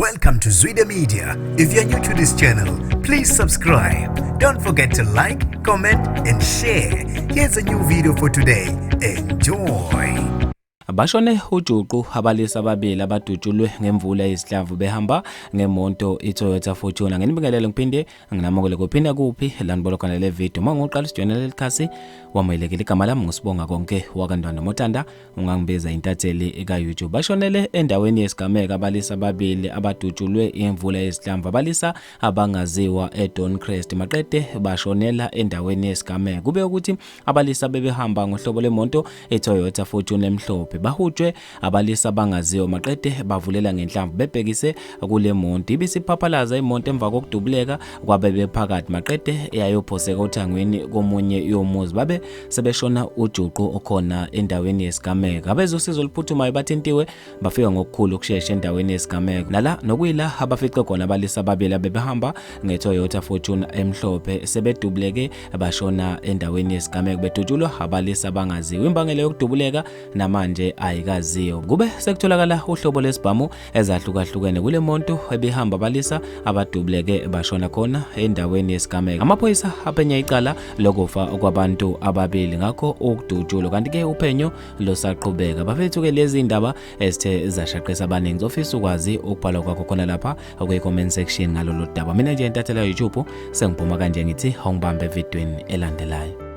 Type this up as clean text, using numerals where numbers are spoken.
Welcome to Zwida Media. If you're new to this channel, please subscribe. Don't forget to like, comment, and share. Here's a new video for today. Enjoy. Bashone ujuqu abalisa ababili abadutshulwe ngemvula yezihlamvu behamba ngemonto iToyota Fortuner. Nginibingelele ngiphinde nginamukele kuphinda kuphi la nibona khona le video. Uma ngiqala usijoyina leli khasi wamukelekile. Igama lami ngusibonga konke wakantwana Motanda, ungangibiza intatheli ka-YouTube. Bashonele endaweni yesigameko abalisa ababili abadutshulwe imvula yezihlamvu, abalisa abangaziwa eDoncrest, maqede bashonela endaweni yesigameko. Kube ukuthi abalisa bebehamba ngohlobo lwemoto iToyota Fortuner emhlophe, bahutshwe abalisa abangaziwa maqede bavulela ngenhlamvu bebhekise kule monto. Ibisiphaphalaza imonto emva kokudubuleka kwabebephakathi, maqede yayophoseka othangweni komunye yomuzi, babe sebeshona ujuqu okhona endaweni yesigameko. Abezosizo oluphuthumayo bathintiwe bafika ngokukhulu ukushesha endaweni yesigameko, nala nokuyila abafice khona abalisa ababili abebehamba ngeToyota Fortuner emhlophe sebedubuleke bashona endaweni yesigameko, bedutshulwa abalisa abangaziwa. Imbangela yokudubuleka namanje ayikaziwa. Kube sekutholakala uhlobo lesibhamu ezahlukahlukene kule monto ebihamba abalisa abadubuleke bashona khona endaweni yesigameko. Amaphoyisa aphenya icala lokufa kwabantu ababili ngakho ukudutshulwa, kanti-ke uphenyo lusaqhubeka. Bafethu-ke lezi indaba ezithe zashaqisa abaningi, ngizofisa ukwazi ukubhalwa kwakho khona lapha kwi-comment section ngalolu daba. Mina nje intathela YouTube sengiphuma kanje, ngithi awungibambe evidweni elandelayo.